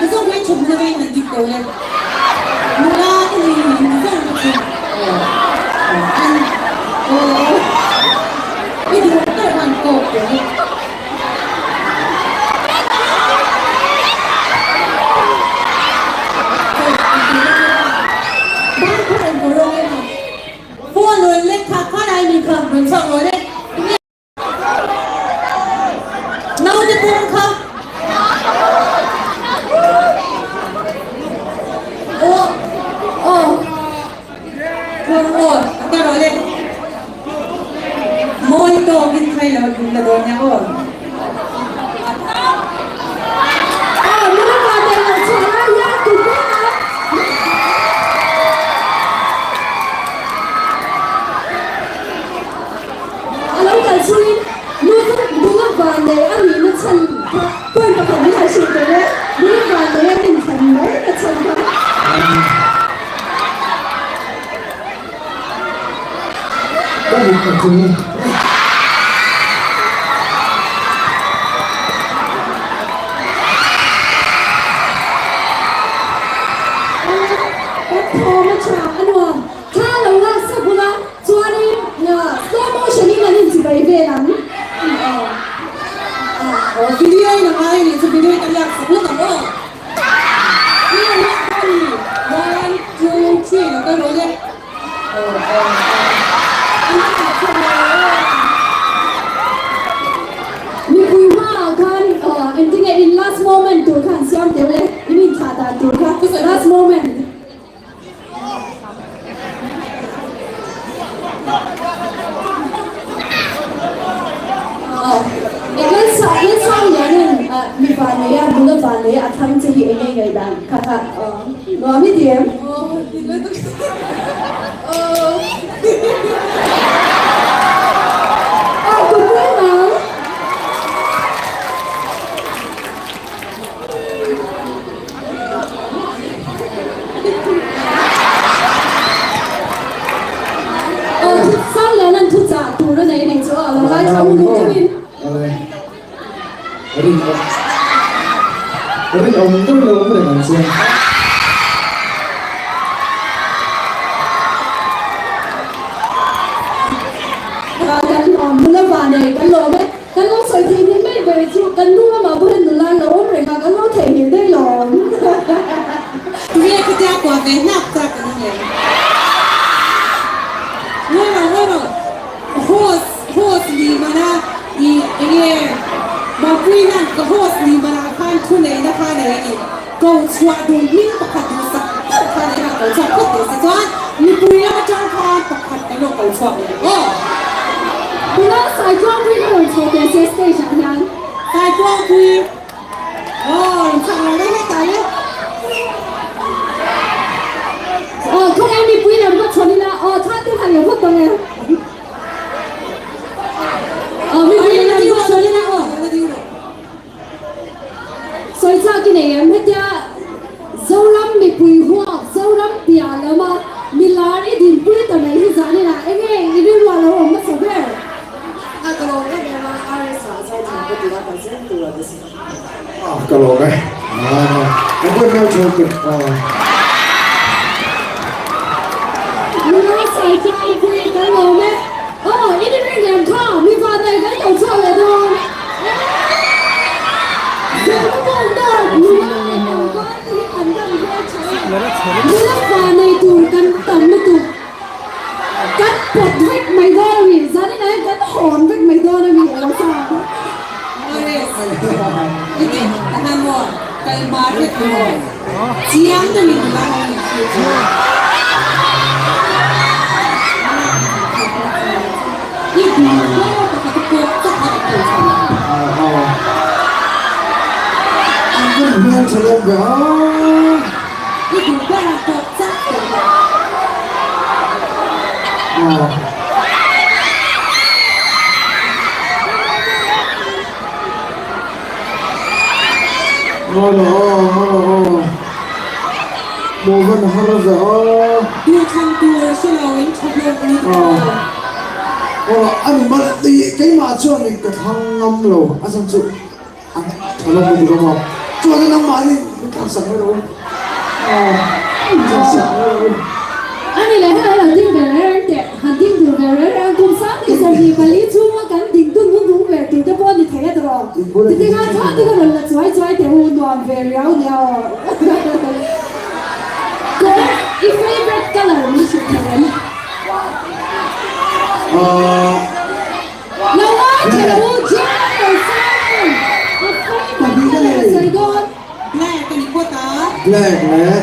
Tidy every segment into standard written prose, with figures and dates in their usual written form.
Inti zawk hian chhawm hna veng han dik tawh le. Nula te ni inti zawk na chu an aw i duh ber han kawk tawh le. Ban phawt an kawr rawng em a. Phone rawn lek kha kha lai mi kha rawn chhuak rawh le. Naute pawm kha. Aw aw Phone aw a ta rawh le. Mawi tawkin khai lo dun la dawn nia aw. Aw nula nei lo chhuah lai hian tu pawh a. A lo kal chungin nu chu nula vannei a nihna chhan kha point pakhat min han hrilh tawh e, nula vannei a nin chhan mai na chhan kha. Ka mit a tling. Kan thawm a tha a nuam. Thla lo la sa bula chuanin slow motion in an inchibai vel ang. Aw video in a ngai a nih chu video in kan lak sak lawk ang aw. Video lak dawn a ni. One, two, three lo kal rawh le. Aw aw aw. An tah chhuak lo aw. Mipui hmaah khan engtinge in last moment tur kha an siam teuh e, in inthlah dan tur kha last moment. Mipa nei a nula van nei a thlang che hi enge ngaihdan kha kha nuam i ti em? Aw ka pawm ang. Aw thu sang lian an thu chah tur a nei nei chu a lo ngaithla u lu deuhin. Rin rin awm deuh lo awm reng ang chuan. Kan nula va nei kan lawm e. Kan lo sawi theihnghilh mai ber chu kan nu lamah pawh hian nula an lo awm reng a, kan lo theihnghilh daih lo awm. Tunge khatia kuah ve hlak chak an awm em? Ngawi rawh, ngawi rawh. Host, host ni mana i enge Mapui hian ka host ni mana khan thu neihna kha nei a ni. Ko chhuah duh hming pakhat duhsak deuh kha nei a, ko chhuak phawt teh se chuan mipui lam atang khan pakhat kan rawn ko chhuak leh ang aw. Tuna Saitluangpui ka rawn chho teh se stage ah hian. Saitluangpui aw rawn chhuak lo reng hetah le. Aw khawngaih mipui lam ka chhawn ila aw tha te han leh phawt dawn e. Aw mipui lam ka chhawn ila aw. Sawi chak i nei em? Hetia Zoram mipui huak, Zoram piah lama milar i dinpui ta mai hi zanin ah enge i rilru a lo awm hmasa ber? A ka lawm em em a, RS ah zaithiam ka ti a, kan zir tur a ni si. A ka lawm e, ka hman hmel tho te. Nula sawi chak i pui kan lawm e. Aw, i ni reng em kha, mi vanneih kan lo chhuak leh dawn. Nula fa nei tur kan tam lutuk kan pawt vek mai dawn a mi zanin ah hian kan hawn vek mai dawn a mi a lo sa Keimah chuan ka thlang ngam lo a chhan chu an tha lo lutuk a maw. Chuan nangmahni min tlansak mai lo. Min tlansak mai lo. Ani leh hei lo ding ve reng reng teh, han ding dur ve reng reng kum 24 chhunga kan ding dun hun rung ve tur te pawh a ni thei a tawh. Titikah chuan te ka rawn la chuai chuai teh u, nuam ve riau nia aw. Kawr i favourite colour min hrilh thei em? Lo ngai thei lo u, Jim Simon a favourite colour a sawi dawn. Black a ni phawt a. Black leh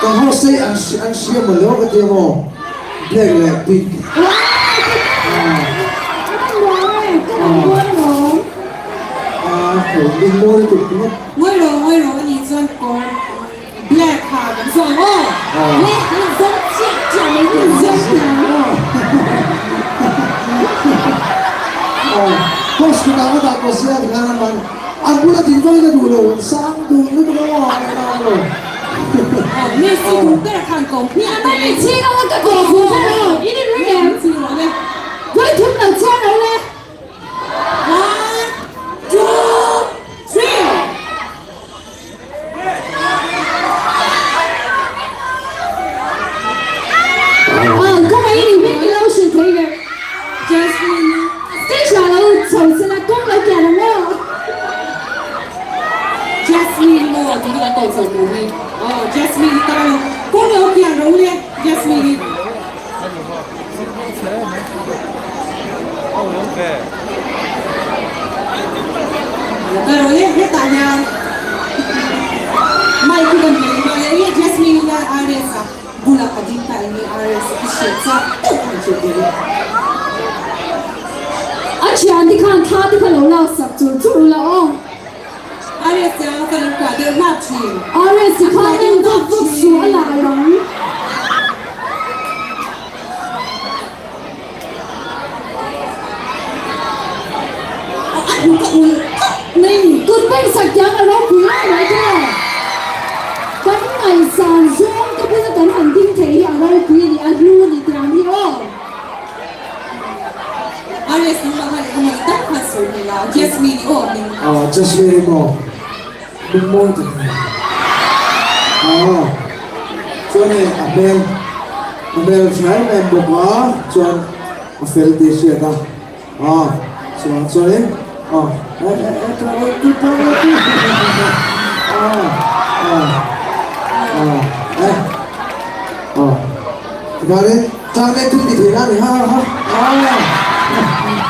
ka host hi an an hria maw lo ka tia maw black leh pink. Mawi lutuk ringawt. Ngawi rawh ngawi rawh a nih chuan kawr black ha kan zawng aw. Le kan zawng chiah chiah mai kan zawng chiah. Host kutah ka dah tawh sia tikhan an man. An bula ding vak in a duh lo, an sang dun lutuk a maw a nau lo. Messi duh ber khan ko hmiah Ni a mai chhing anga ka ko fu kha lo in in ring em? Vawi thum lo chhiar lo le. One, two, three. Ka mai ni hming i lo hrilh thei ve. Jasmine. Stage ah lo chho sela kawng lo kian ang aw. Jasmine maw tih hi kan ko chho tur hi. Aw Jasmine i tan lo kawng lo kian ro le Jasmine i. Ka ro le hetah hian mic hi kan pe leh e Jasmine hian RS a bulah ka ding ta eng nge RS i hriat chak deuh khan hrilh ve le. A thian te khan thla te kha lo lak sak chur chur ula aw. RS ang ka lo kuah deuh hlak thin. RS kha en vak vak suh a lah rang. A hnu ka ul tawp mai ni. Kut beng sak tiang a ropui lai mai te. Kan ngaihsan zawng te bula kan han ding thei hi a ropui a ni, a hlu a ni tiang hi aw. RS nangmah khan engemaw ni tak khan sawi hmel a, Jasmine i aw min. Aw Jasmine i maw min mawi tak mai. Aw chuan hei a hmel a hmel tha em em bawk a chuan a fel tih a hriat a aw chuan chuanin aw e e e tha lo tu tha lo tu aw aw aw e aw tikhanin Tang e thil ti thei la ni ha ha ha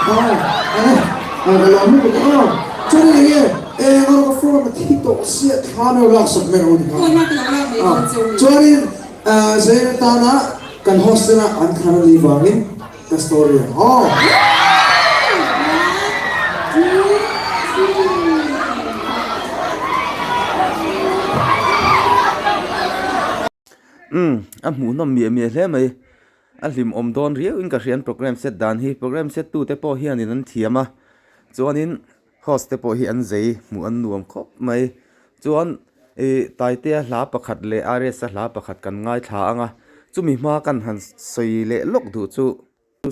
ha ha ka lawm lutuk aw chuan eng nge eng a rawk phone a thi tawh sia thla meuh lak sak mai rawh u ti kha chuanin Zaina tana kan hostel a an thlan a nih vangin ka story ang aw. Umm a hmuhnawm miah miah hle mai a hlimawm dawn riau in ka hria an programme set dan hi programme set tu te pawh hianin an thiam a chuanin host te pawh hi an zei hmuh an nuam khawp mai chuan ih Taitea hla pakhat leh RS a hla pakhat kan ngaithla ang a chumi hma kan han sawi leh lawk duh chu.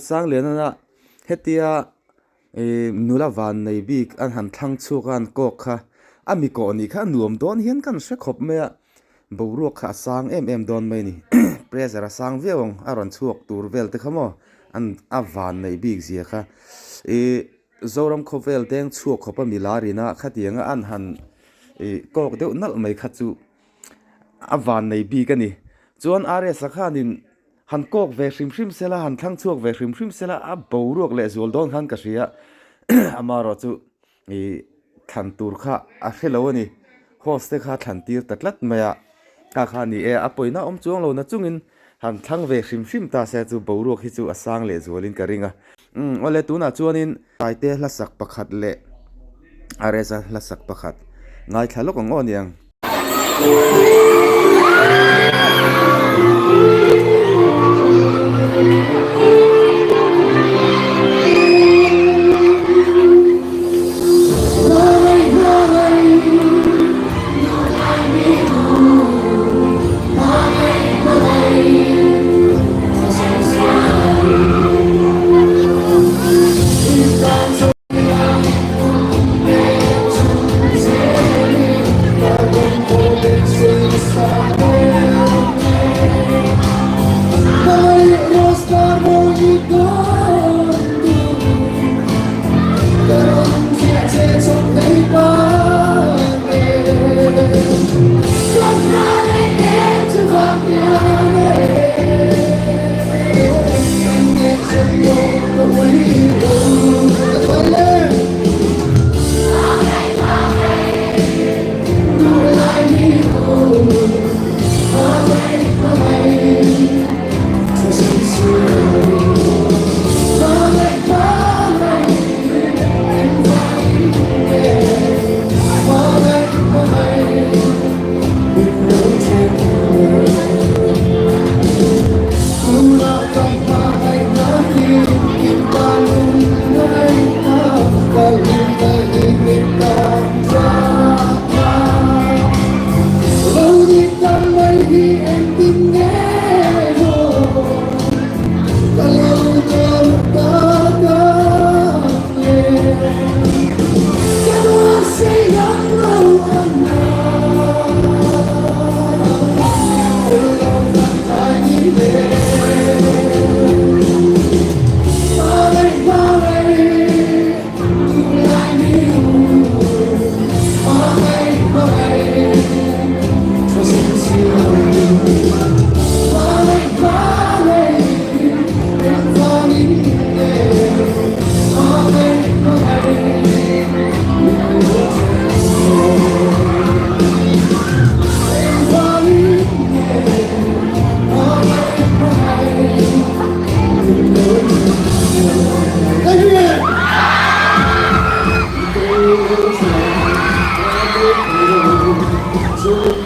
Sanglianana hetia ih nula van nei bik an han thlang chhuak a an kawk kha a mi kawh nih kha a nuam dawn hian kan hre khawp mai a boruak kha a sang em em dawn mai a ni pressure a sang viau ang a rawn chhuak tur vel te kha maw an a van neih bik zia kha ih Zoram khawvel deng chhuak khawp a mi lar ina khatianga an han ih kawk deuh nalh mai kha chu a van nei bik a ni chuan RS a khanin. Han kawk ve hrim hrim sela, han thlang chhuak ve hrim hrim sela, a boruak leh zual dawn khan ka hria. Amaherawh chu ih thlan tur kha a hre lo a ni. Host te kha thlan tir ta tlat mai a, kha kha ni e, a pawina awm chuang lo na chungin han thlang ve hrim hrim ta se chu boruak hi chu a sang leh zualin ka ring a. Umm awle tunah chuanin Taite hlasak pakhat leh Areza hlasak pakhat ngaithla lawk ang aw niang. Say,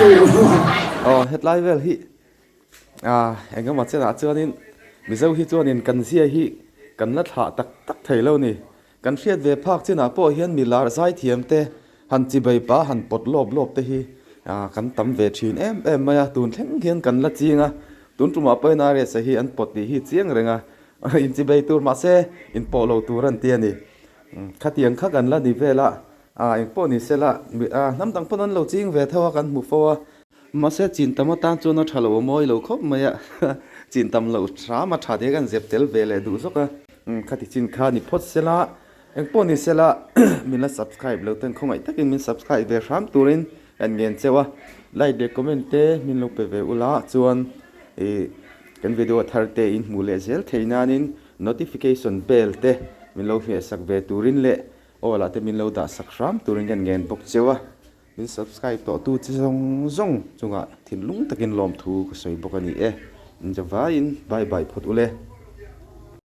Aw hetlai vel hi ah engemaw chenah chuanin Mizo hi chuanin kan zia hi kan la thlah tak tak thei lo ni. Kan hriat ve phak chinah pawh hian mi lar zaithiam te han chibei pa han pawt lawp lawp te hi kan tam ve thin em em mai a, tun thleng hian kan la ching a, tun tumah pawhin RSA hi an pawt tih hi chiang reng a, inchibei tur mahse inpawh lo tur an ti a ni. Khatiang kha kan la ni vel a, engpawh ni sela hnam dang pawn an lo ching ve tho a kan hmu fo a. Mahse chin tam atan chuan a tha lo a mawi lo khawp mai a, chin tam loh hram a tha te kan zep tel ve leh duh zawk a. Khati chin kha ni phawt sela, engpawh ni sela min la subscribe lo ten khawngaih takin min subscribe ve hram turin kan ngen cheu a, like leh comment te min lo pe ve ula chuan ih kan video thar te in hmuh leh zel thei nanin notification bell te min lo hmehsak ve turin leh aw lah te min lo dah sak hram turin kan ngen bawk cheu a. Min subscribe tawh tu chi zawng zawng chungah thinlung takin lawmthu ka sawi bawk a ni e. Injavaiin bye bye phawt ule.